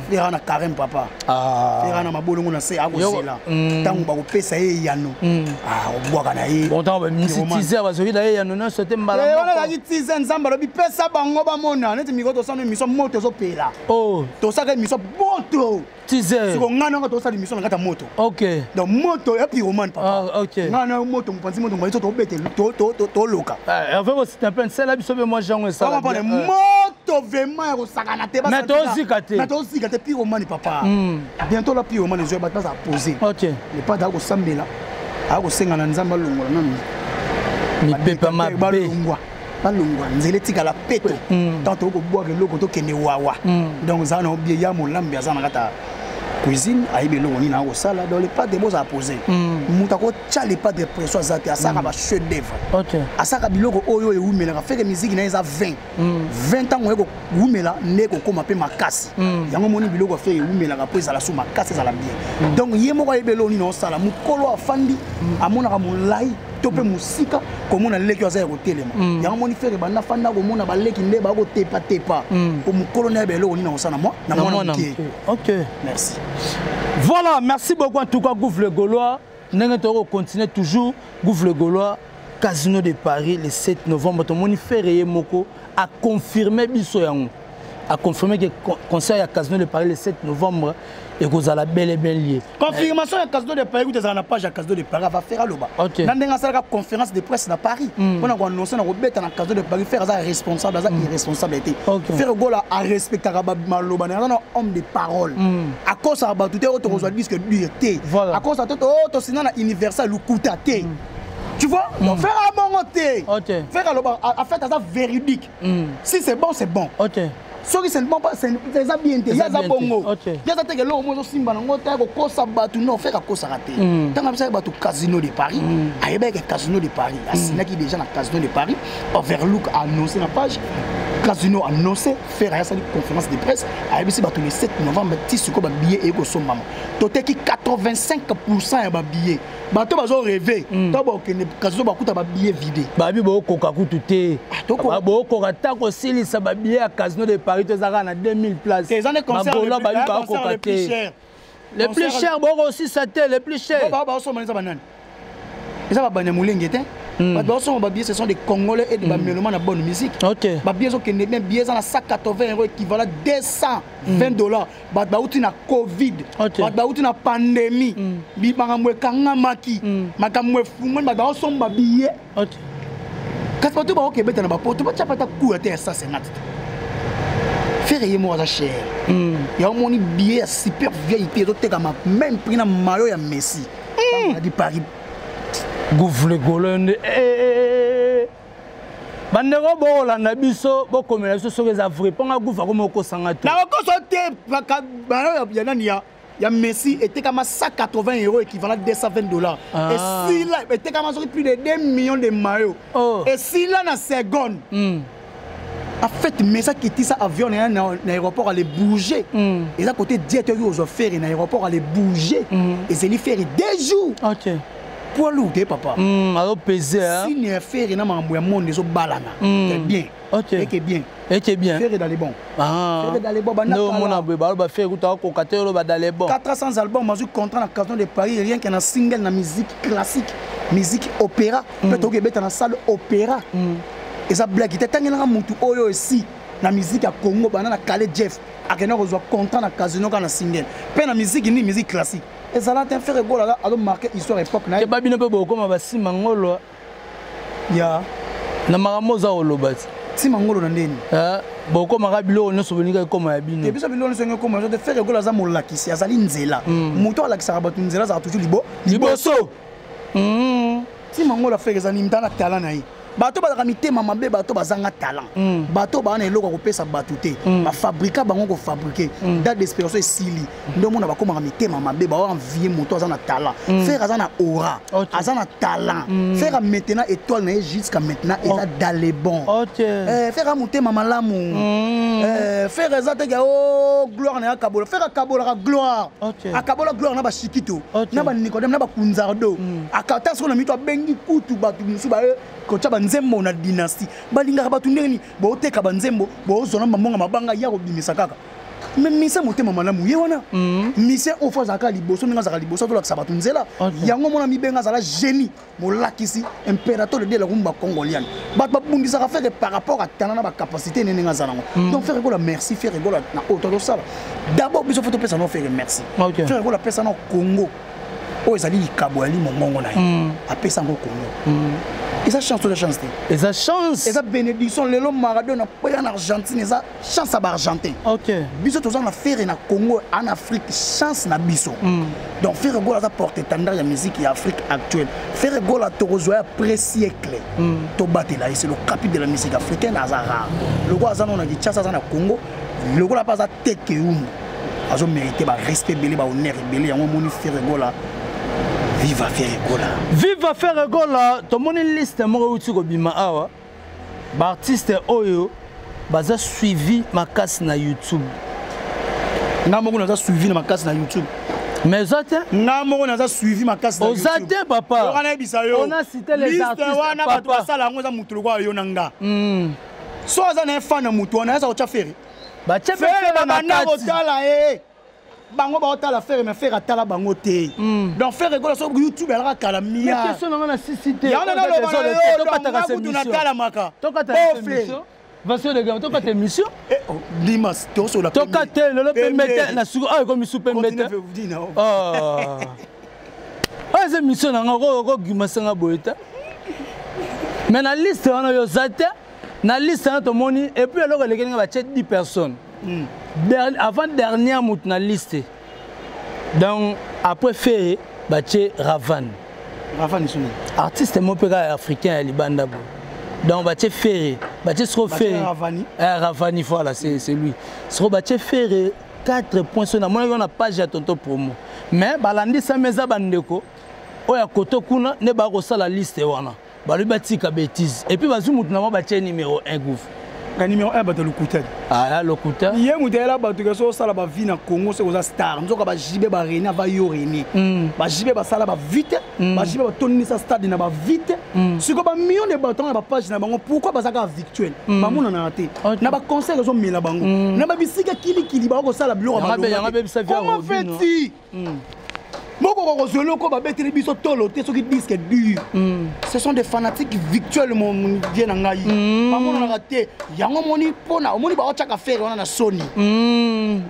Ferre na carême, papa. Ferre na mabolongo na se, akozela ntango bakopesa ye eyano, akobwaka na ye. Bon, ntango babimisi teaser, bazoki na ye yano nyonso te mbala Eh, wana moko. ezalaki teaser. Nzambe alobi pesa bango bamona neti mikolo tosala émission, moto ezopela. Oh, tosalaka émission moto. Teaser. Siko ngai nanga tosala émission na kati ya moto. Donc moto ya pyromane, papa. Ah, ok. Ngai na moto, mopanzi moto ngai so tobete, toloka. Hervé Bosita mpe nsala biso mpe mwa jango esala. Papa, moto vraiment ya kosakana te. Mais tozika te. Mais tozika te, pyromane, papa. Bientôt la pyromane ezoya, bato baza posé. Le padre akosambela, akosenga na Nzambe alongola nanu mipepa mabe. Balongwa, balongwa, nzela etikala peto. Ntango tokobwaka eloko, tokende wawa. Donc eza na obie ya molambi, aza na kati ya cuisine, ayebi eloko nini akosala. Donc le padre bozala posé, moto akotya le padre pression aza te. Asalaka bachef d'œuvre, asalaka biloko oyo ewumelaka. Ferre musique na ye eza 20 20, ntango ekowumela nde ekokóma mpe makasi. Yango moni biloko Ferre ewumelaka mpo ezala so makasi, ezala bien. Donc ye moko ayebi eloko nini osala. Mokolo afandi, amonaka molai to mpe mosika, komona leki oyo aza ya kotelema. Yango moni Ferre banda afanda, komona baleki nde bakotepatepa po mokolo nde ayeba eloko nini akosala na mwa na Na mwana mwana moke. moke. Ok. Merci. Voilà, merci beaucoup en tout cas Gouffre le Gaulois. Ndenge toko continuer toujours Gouffre le Gaulois, Casino de Paris le 7 novembre. Tomoni Ferre ye moko a confirmé biso yango. A confirmé que concert ya Casino de Paris le 7 novembre ekozala bel et bien lié. Confirmation ya Casino de Paris kuta ezala na page ya Casino de Paris. Ava Ferre aloba na ndenge asalaka conférence de presse na Paris mpona koannonce na kobeta na Casino de Paris. Ferre aza responsable, aza irresponsable te. Ferre Gola arespectaka maloba na ye, aza na homme de parole. Akosaka bato te oyo tokozwa disque dur te. Akosaka te oyo tosina na Universal, lukuta te. Tu vois, donc Ferre abongo te. Ferre aloba, en fait aza véridique. Si c'est bon, c'est bon. Soki c'est bon pas, eza bien te. Ye Eza aza bien te. bongo. Ye aza teke eloko mo ezosimba nango te, kokosa bato. Non, Ferre akosaka te. Ntango abisaki bato Casino de Paris, ayebaki Casino de Paris, asinaki déjà na Casino de Paris. Overlook annoncé na page. Casino annoncé, Ferre ayasali conférence de presse, ayebisi bato le 7 novembre ti sikoyo babillet eye kosombama. Toteki 85% ya babillet. Bato bazo rêver, to bakokende casino bakuta babillet vide. Babi bokoka kutu te. Toko- Bokoka ta kosilisa babillet ya Casino de Paris, to ezaka na 2000 places. Eza nde concert Bagolo babi concert bakoka le plus te. cher. Le plus Concert- cher bokosisa te, le plus cher. Baosomba eza banani? Eza babanya molenge te. Bato baosomba babillet, ce sont des Congolais et des bamélomanes na bonne musique. Babillet ezokende bien, billet eza na 180 euros, équivalent 220 dollars. Bato bauti na Covid, bato bauti na pandémie, makambo ekangamaki, makambo efungwani, bato baosomba billet. Kasi bato baokebeta na bapoto, batya pata kuya te ya 150 te. Ferre ye moko aza cher. Ya omoni billet ya super VIP ezotekama même prix na maillot ya Messi adi Paris. Gouffre golo nde. Eh, bandeko bokolanda biso, bokomela biso soki eza vrai, mponga Gouffre akoma okosanga te. Nakokoso te. Maillot ya nani, ya Messi etekama 180 euros, équivalent 220 dollars. Esila, etekama soki plus de 2 millions de maillot. Esila na seconde. En fait, Messi akitisa avion na ye na aéroport, ale bouger. Eza côté diete oyo ozwa Ferre na aéroport, ale bouger. Ezeli Ferre 2 jours. Poids lourd te, papa. Azopese. Signe ya Ferre na makambo ya monde ezobalana. C'est bien. Eke bien. Eke bien. Ferre dans les bons. Ferre dans les bons, banda Nde kala. omona boye, baloba Ferre kuta akoka te, oloba dans les bons. 400 albums, azwi contrat na Casino de Paris, rien que na single na musique classique, musique opéra. Mpe tokoki ebeta na salle opéra. Eza blague te. Ntangelanga mutu oyo esi na musique ya Congo, banda na Kale Jeff, akenda kozwa contrat na casino kaka na single mpe na musique nini, musique classique. Ezala te. Ferre Gola azomarquer histoire époque na ye. Keba, bino mpe bokoma basima ngolo. Ya. Na makambo oza koloba ti. Ntima ngolo na ndeni? Bokomaka biloko nyonso bolinga ekoma ya bino. Te, biso biloko nyonso ekoma te. Ferre Gola aza molakisi, azali nzela. Moto alakisaka bato nzela azalaka toujours liboso. Ntima ngolo, Ferre ezali mta na talent na ye. Bato bazalaka mitema mabe, bato bazanga talent, bato baa na eloko ya kopesa bato te, bafabrika bango kofabriquer. Date d'expiration esili, nde omona bakomaka mitema mabe, baoenvie moto aza na talent. Ferre aza na aura, aza na talent. Ferre maintenant, étoile na ye jusqu'à maintenant eza dans les bons. Ferre motema malamu. Ferre eza teke o gloire na ye akabola. Ferre akabolaka gloire, akabola gloire na bashikito, na banicodème, na bakunzardo. Akata sikoyo na mito abengi kutu bato mosusu baye kotya banzembo na dynastie. Balingaka bato ndenge nini? Booteka banzembo, bozona mambonga mabanga ya kobimisa kaka. Me mise motema malamu ye wana, mise oyo fo azalaka liboso, ndenge azalaka liboso, azolakisa bato nzela. Yango mona mibenga azala génie, molakisi, impérateur de la rumba congoliane. Bato babundisaka Ferre par rapport à tana na bacapacité ne ndenge aza nango. Donc Ferre Gola, merci Ferre Gola na oyo tozosala. D'abord biso fo topesa no Ferre merci. Ferre Gola apesa no Congo oyo ezali likabo ya limongongo na ye, apesa yango Congo. Eza chance to eza chance te? Eza chance. Eza bénédiction. Lelo Maradona mpoya na Argentine, eza chance ya baargentin. Biso toza na Ferre na Congo, en Afrique, chance na biso. Donc Ferre Gola aza porte étendard ya musique ya Afrique actuelle. Ferre Gola tokozwa ya après siècle. Tobatela ye, c'est le capi de la musique africaine. Aza rare lokola aza nano na Kinshasa, aza na Congo lokola mpe aza teke umbu, azomérite barespect ebele, bahonneur ebele. Yango omoni Ferre Gola, viva Ferre Gola. Viva Ferre Gola. Tomoni liste moko euti kobima awa, baartiste oyo baza suivi makasi na YouTube. Nga moko naza suivi na makasi na YouTube. Mais oza te. Nga moko naza suivi makasi na Oza YouTube. te, papa. Yoka, nayebisa yo. On a cité les Liste artistes, wana, bato papa. basala yango eza motu lokola yo na nga. So aza na ye fan na motu wana, aza kotya Ferre. Batie mpe Ferre Ferre na babanda kati. kotala ye, bango baotala Ferre, mais Ferre atala bango te. Donc Ferre Gola, so YouTube alaka kala Mais milliard. question nanga na sisi te. Yango naloba na yo, donc nga kutu natalamaka. Tokata Bofle. émission, version de gamme, tokata émission. Dimas tosola. Toka te lelo pembe te na suku oyo ekomi su pembe te. Ah. Oyo eza émission nanga, kogimasanga boye te. Mais na liste wana oyo oza te na liste wana tomoni. Et puis eloko elekeli nga, batie 10 personnes. Avant dernière motu na liste, donc après Ferre, batie Ravan. Ravan esoni? Artiste moko mpe kaka africain ya libanda boye. Donc batie Ferre, batie siko Batie Ferre. Ravani. Eh, Ravani, voilà, c'est lui. Siko batie Ferre 4 points. So namonaki wana page ya Tonto Promo, mais balandisami eza bandeko oyo ya koto kuna nde bakosala liste wana. Balobi batika bétise, et puis bazwi mutu na mwa batie numéro 1 gouve. Ka numéro 1 bato lokuta. Ah, lokuta. Ye moto ayela bato ke so osala bavie na Congo soki oza star nzoka bajibe barene ava yo rene. Bajibe basala bavie te. Bajibe batondisa stade na bavie te. Sikoyo bamillion de bato na bapage na bango pourquoi baza kaka victuel? Bamonanaka te. Na baconcert ezomela bango. Na babisika kilikili bakosala biloko ya Yango bebisa vie ya Comment Robino. fait-il? Moko kokozwa eloko babeteli biso tolo te soki disque dur. Ce sont des fanatiques victuels mon vie na ngai. Bamonanaka te. Yango moni mpona omoni baotiaka fere wana na soni.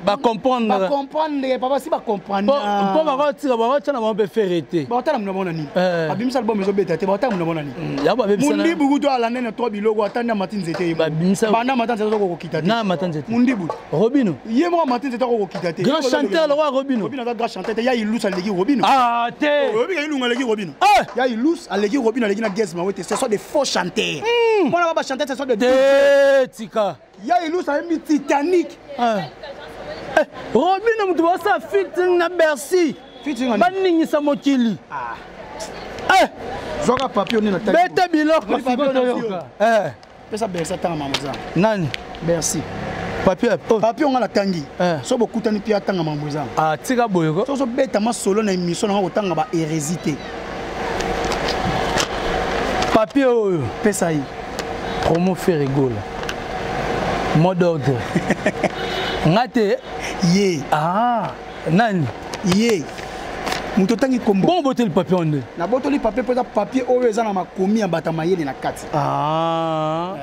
Bacomprendre. Bacomprendre papa si bacomprendre. Mpo bakotika bakotia na bango mpe fere te. Baotala muna bona nini? Eh. Babimisa album ezobeta te baotala muna bona nini? Yango babebisa na- Mundibu kutu alande na trois biloko atandi amati nzete ye moko. Babimisa- Banda amata nzete azokokita te. Na amata nzete. Mundibu. Robino. Ye moko amati nzete akokokita te. Grand chanteur le roi Robino. Robino aza grand chanteur te ya Ilus aleki Robino. Ah te. Oyebi ke Ilunga aleki Robino. Eh! Ya Ilus aleki Robino aleki na Gaz Mawete ce sont des faux chanteurs. Mwana ba chanteur ce sont des Te tika. Ya Ilus ayembi Titanic. Ah. Eh, Robino moto basala featuring na Bercy. Featuring ani? Baningisa mokili. Ah. Eh, Zwaka papier onde na tali. beta biloko Oli papier sikoyo na toyoka. Eh, Pesa Bercy atanga mamoza. nani? Bercy. Papier. Oh. Papier onga natangi. Eh. So bokutani mpe atanga mamoza. Ah, tika boye ko. So ozobeta masolo na émission nanga kotanga ba hérésie te. Papier oyo. Pesa ye. Promo Ferre Gola. Mot d'ordre. Nga te. Ye. Ah, nani? Ye. Moto otangi kombo. Bon boteli papier onde. Nabotoli papier mpo eza papier oyo eza na makomi ya bato ya mayele na kati. Ah.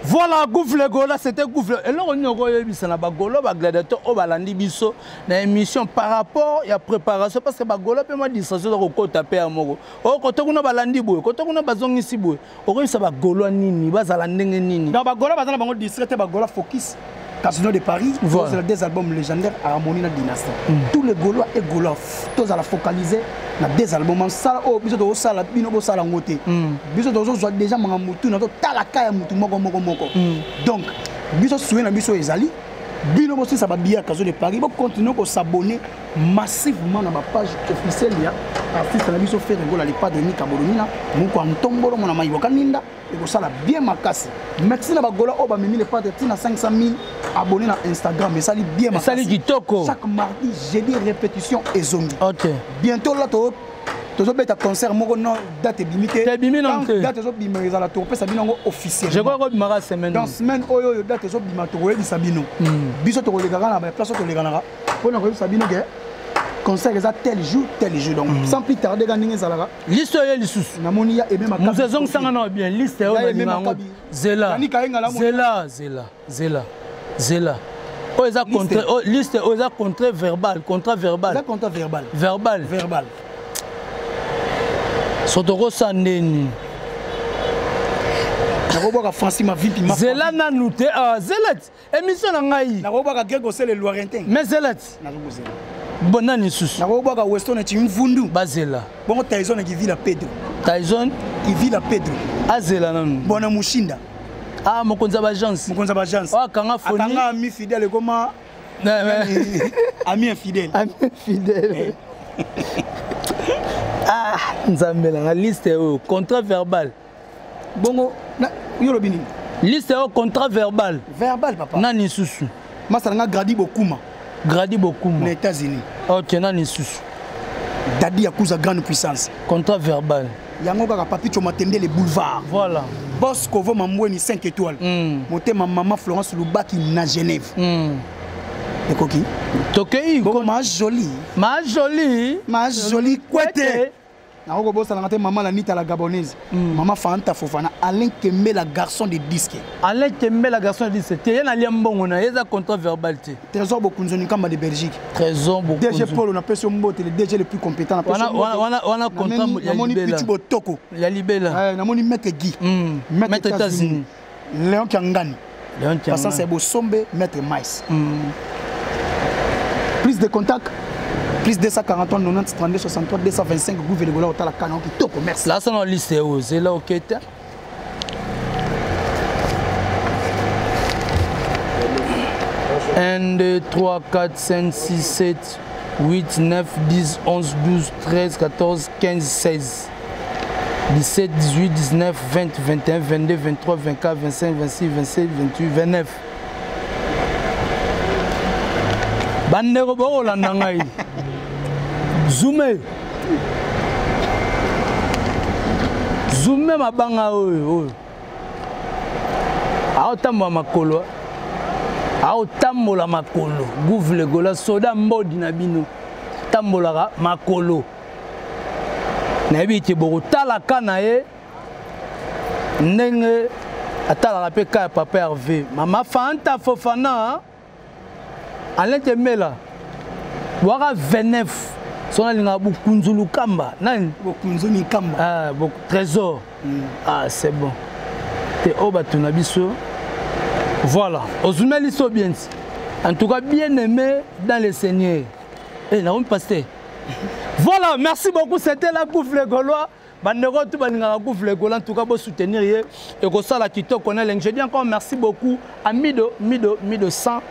Voilà, Gouffle Gola, c'était Gouffle. Eloko nini okoyebisa na bagolo bagladiateur oyo balandi biso na émission par rapport ya préparation parce que bagolo mpe mwa distraction eza kokota mpe ya moko oyo kote kuna balandi boye kote kuna bazongisi boye okoyebisa bagolo nini bazala ndenge nini. Donc bagola baza na bango distrait te bagola focus. Casino de Paris, Voilà. c'est des albums légendaires, Harmonie na Dynastie. Tous les Gaulois et Gaulois, tous à la focaliser na des albums. En salle, oh, biso to sala, bino bo sala ngote. Biso to zo déjà manga mutu na to talaka ya mutu moko moko moko. Donc, biso souhait na biso ezali, bino bo sisa ba billet Casino de Paris, bo continuer ko s'abonner massivement na ba page officielle ya artiste na biso Ferre Gola le padre Mika Bolomina, moko antombolo mona mayiboka ninda. Ekosala bien makasi. Merci na bagola oyo bamemi le padre tina 500 000 abonnés na Instagram. Esali bien makasi. Esali kitoko. Chaque mardi, jeudi, répétition ezongi. Ok. Bientôt là to tozobeta concert moko non date ebimi te. Te ebimi non te. Date ezobima ezala tokopesa bino yango officiellement. Je crois que obimaka semaine. Dans semaine oyo oyo date ezobima tokoyebisa bino. Biso tokolekaka na ba place oyo tolekanaka mpona koyebisa bino ke concert eza tel jour tel jour. Donc sans plus tarder ka ndenge ezalaka. Liste oyo lisusu. Namoni ya Aimé Makabi. Moto ezongisanga na bien liste oyo Ya Aimé nalinga yango. Makabi. Zela. Yannick Kayenga la mo- Zela, zela, zela, zela. Oyo eza Liste. contre, oyo, liste oyo eza contrat verbal, contrat verbal. Eza contrat verbal. Verbal. Verbal. Sotoko sandeni. Nakobwaka Francis Mavimpi Mafa. Zela nanu te, ah, zela ti. Émission na ngai. Nakobwaka Greg Osele Lorentin. Mais zela ti. Nazokozela. Bon nani susu. Nakobwaka Weston eti Mvundu. Bazela. Bongo Tyson qui vit la Pedro. Tyson qui vit la Pedro. Azela nanu. Bona Mushinda. Ah, mokonzi ya ba agence. Mokonzi ya ba agence. Oh, akanga foni. Akanga ami fidèle ekoma Ouais, ouais. Ami infidèle. Ami infidèle. Ah, nzambe na nga liste oyo contrat verbal. Bongo na yo lobi nini? Liste oyo contrat verbal. Verbal papa. Nani susu? Masala nga Gradi Bokuma. Gradi Bokuma. Na États-Unis. Ok, nani susu? Dadi Yakuza grande puissance. Contrat verbal. Yango kaka Papi Chomatende le boulevard. Voilà. Boss Kovo Mambweni 5 étoiles. Motema maman Florence Lubaki na Genève. Ekoki. Tokei. Bongo ma jolie. Ma jolie. Ma jolie kwete. Nakoko bosala nga te maman la Nita la Gabonaise. Maman Fanta Fofana, Alain Kembe la garçon de disque. Alain Kembe la garçon de disque. Te ye na lia mbongo na ye eza contrat verbal te. Trésor Bokunzo Nkamba de Belgique. Trésor Bokunzo. DG Paul on appelle son mbote le DG le plus compétent. Wana, wana, wana, wana contrat ya Namoni libela. Pichu Botoko. Ya libela. Eh, namoni Maître Guy. Maître Maître États-Unis. États-Unis. Léon Kiangani. Léon Kiangani. Passant c'est Bosombe, Maître Mais. Plus de contacts. Plus 243 90 32 63 225 Gouve Gola Otala Kana Kitoko, merci. Là, ça dans liste oyo, c'est là ok te. 1, 2, 3, 4, 5, 6, 7, 8, 9, 10, 11, 12, 13, 14, 15, 16. 17, 18, 19, 20, 21, 22, 23, 24, 25, 26, 27, 28, 29. Bandeko bokolanda ngai. Zume. Zume mabanga oyo oyo. Aotambola makolo. Aotambola makolo. Gouve le gola soda mbodi na bino. Tambolaka makolo. Nayebi ete bokotalaka na ye ndenge atalaka mpe ka ya papa Hervé. Mama Fanta Fofana Alain Temela waka 29 so nalingaka bokunzu lukamba nani bokunzu mikamba ah, bo, trésor Ah, c'est bon te oyo bato na biso voilà ozumeli so bien en tout cas bien aimé dans le Seigneur. Eh, nakomi pasteur. Voilà, merci beaucoup. C'était la bouffe les Gaulois. Bandeko tout balingaka bouffe les Gaulois. En tout cas, bo soutenir ye et kosala kitoko na elengi. Je dis encore merci beaucoup à Mido, Mido, Mido 100.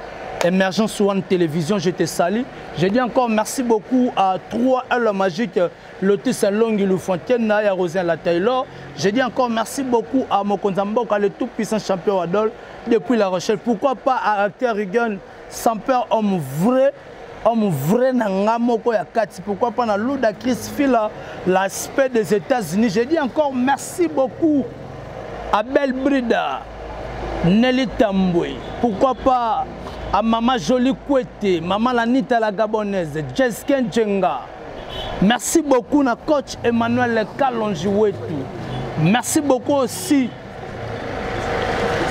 Émergence One Télévision, je te salue. Je dis encore merci beaucoup à 3L Magique, Lotus Longi Loufontaine, Naya Rosin La Taylor. Je dis encore merci beaucoup à Mokonza Mboka, le tout-puissant champion Adol, depuis La Rochelle. Pourquoi pas à Acteur Regan, sans peur, homme vrai, homme vrai na nga moko ya kati. Pourquoi pas na Luda Chris Fila, l'aspect des États-Unis. Je dis encore merci beaucoup à Belle Brida, Nelly Tamboué. Pourquoi pas à Mama Jolie Kouete, Mama Lanita la Gabonaise, Jessica Djenga. Merci beaucoup na coach Emmanuel Kalonji Wetu. Merci beaucoup aussi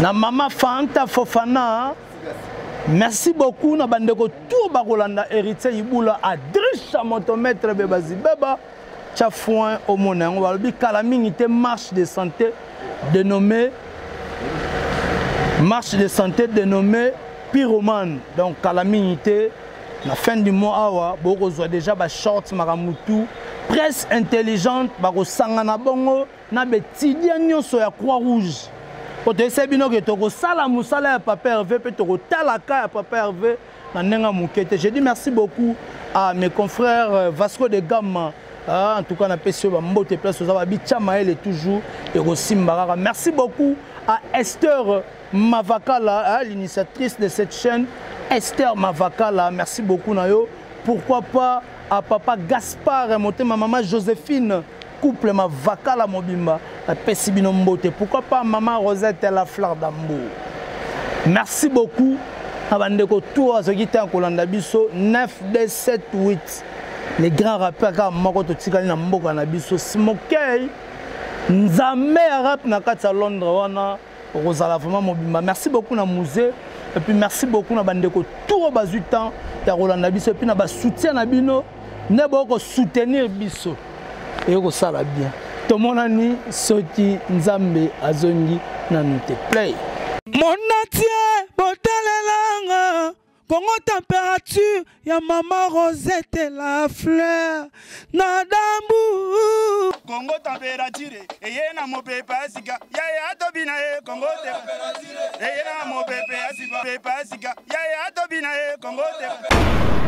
na Mama Fanta Fofana. Merci beaucoup na bandeko tout bakolanda héritier Ibula Adrisha motomètre bebazi beba tcha foin au mona yango balobi kala mingi te marche de santé dénommée marche de santé dénommée Pyromane. Donc kala mingi te na fin du mois awa bokozwa déjà ba shorts makamutu presse intelligente bakosangana bongo na betidia nyonso ya Croix Rouge. Po toyesa bino ke tokosala mosala ya Papa Hervé pe tokotalaka ya Papa Hervé na ndenge moke te. Je dis merci beaucoup à mes confrères Vasco de Gama. Ah, en tout cas, na pesi ba mbote place oza ba bicha maele toujours et kosimba kaka. Merci beaucoup à Esther Mavakala, hein, l'initiatrice de cette chaîne, Esther Mavakala, merci beaucoup nayo. Pourquoi pas à papa Gaspard Motema, maman Joséphine, couple Mavakala Mobimba, la pesi bino mbote. Pourquoi pas maman Rosette la fleur d'amour. Merci beaucoup à bandeko tout à ce qui était en Kolanda biso 9 2 7 8. Les grands rappeurs ka moko to tikali na mboka na biso Smokey Nzambe ya rap na kati ya Londres wana okozala vraiment mobimba. Merci beaucoup na musée et puis merci beaucoup na bandeko tout bazui temps ya kolanda biso et puis na ba soutien na bino ne boko soutenir biso et ko sala bien. Tomonani soki Nzambe azongi na nous te play. Mon entier botalelanga Congo température ya maman Rosette la fleur na dambu. Congo température eye na mopepe asika ya ya tobina e Congo température eye na mopepe asika pepe asika ya ya tobina e Congo température.